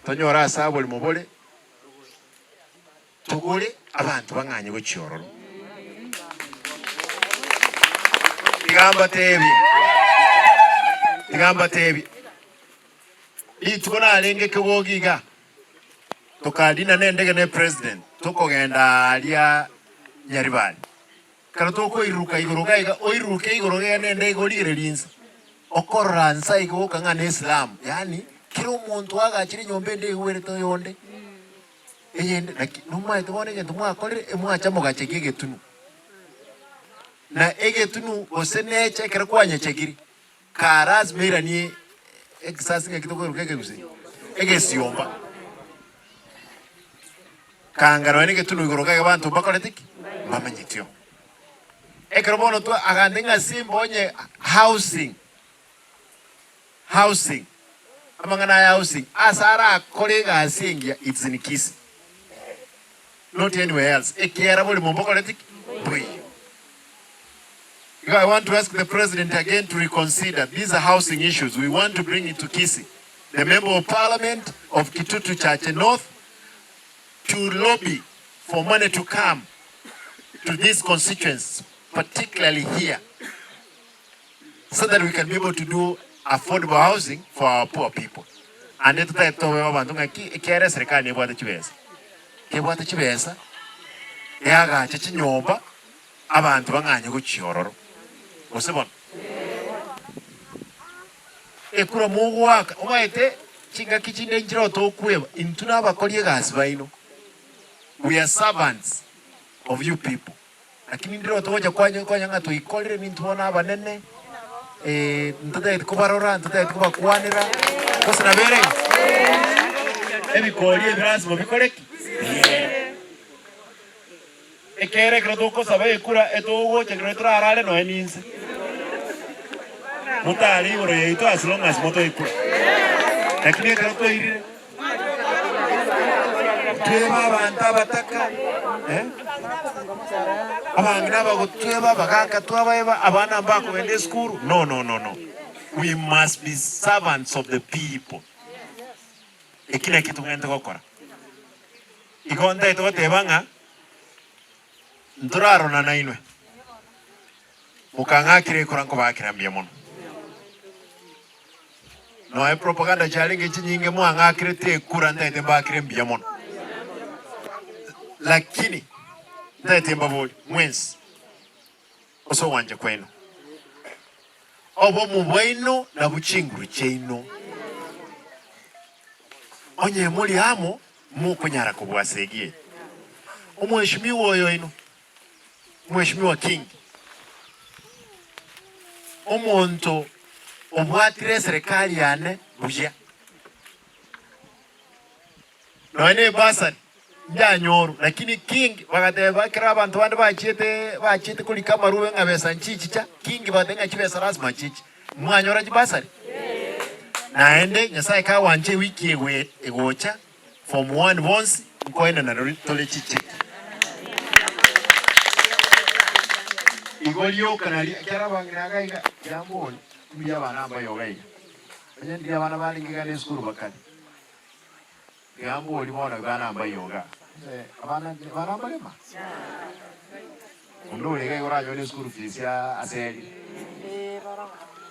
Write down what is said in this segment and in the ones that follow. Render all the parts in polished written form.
Tonyore ase aborimo bore, togore abanto bang'anye gochia ororo. Tiga mbatebie, tiga mbatebie, rituko narenge kegogi iga, tokadina nendege ne president, tokogenda aaria Nyaribari. Ekero tokoiruruka igoro iga iga, oiruruke igoro iga nende iga origererie inse, okorora nsa iga oka ng'a ne slum, yaani kera omonto agachire enyomba ende eigwerete oyonde, eyende naki nomaete bono egento mwakorire, emwacha mogachekia egetunu. Na egetunu gose neche ekero kwanyechekire, Kaa lasima eiranie ekisasi ng'aki tokoeruka ekegusii? Egesiomba. Kanga nonya negetunu igoro gaiga abanto mbakorete ki? Mbamenyetio. Ekero bono twa agante ng'a simba onye housing, housing, amang'ana aya housing, ase arakore egasi engiya it's in Kisii, not anywhere else, ekiagera borimo mbokoreti ki? Mboiyo. Igo I want to ask the president again to reconsider these housing issues we want to bring it to Kisii the member of parliament of Kitutu Chache North to lobby for money to come to this constituency particularly here so that we can be able to do affordable housing for our poor people. Ande totagete tobe abanto ng'aki ekiagera eserikali nebwate chibesa kebwate chibesa eagache chinyomba Abanto bang'anye gochia ororo, gose bono? Ekura mogoaka, omanyete chingaki chinde nchire otokweba, intwe nabakori egasi baino, we are servants of you people, lakini ndire otogocha kwanya konya ng'a twaikorire nintwe bono abanene, ntotageti kobarora, ntotageti kobakwanera, gose nabo ere igo? Ebikori ebi lasima bikore ki? Biere. Ekeene ekero togosaba ekura etogocha ekero torarare nonya ninse. Motare igoro yaito as long as motoe ekura. Lakini ekero twairire twebe abanto abataka eh, abang'ina abagotweba abagaka twabaeba abana mbakogenda esukuru no no no no. We must be servants of the people. Eki nakio togwenerete gokora. Igo ntagete goteba ng'a ntorarona nainwe, mokang'akera ekura nkobaakera mbuya mono. Nonya propaganda chiarenge chinyinge mwang'akerete ekura ntagete mbaakere mbuya mono. Lakini ntagete mbaborie mwensi ase ogwancha kwaino, obomo bwaino nabwo chinguru chiaino. Onye mori amo Mokonyara kobua segi eye. Omweshimiwa oyo oino, Omweshimiwa King, omonto obwatire eserekari yane buya, nonya ne ebasari njanyorwa, lakini King bagateba ekero abanto bande bachiete bachiete korika amarube ng'a besa nchichicha, King bagateba ng'a chibesa lasima chiche. Mwanyora chibasari? Naende Nyasae kagwancha ewiki egocha, form one bonsi nkoenana tore chicheki. Igo rioka nario ekero abang'ina iga iga kiambori mbuya abana mbayoga iga. Onye ndiria abana barenge iga na esukuru bakare. Kiambori bono abana mbayoga. Abana abana mbarema? Onde ore iga iga oranyore eschool fees ase erire.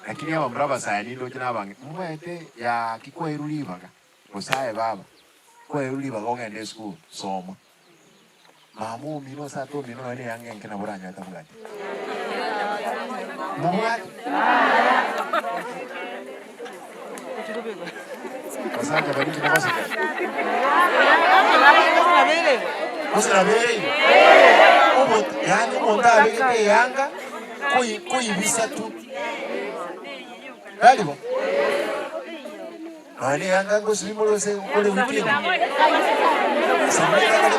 Lakini abamura abasae nindoche nabange momaete gaki kwairwe ribaga gose aye baba kwairwe ribaga ogende esukuru soma. Mama omino gose tata omino nonye na eyanga enke nabo oranyore tabwati. Mobwate? Basacha baria inche nabaseka. Gose nabere igo? Obo yaani omonto abegete eyanga koi koibisa tu. Tari bo? Nonya na eyanga ngosibia more gose kore weekend. Sabuni ekare.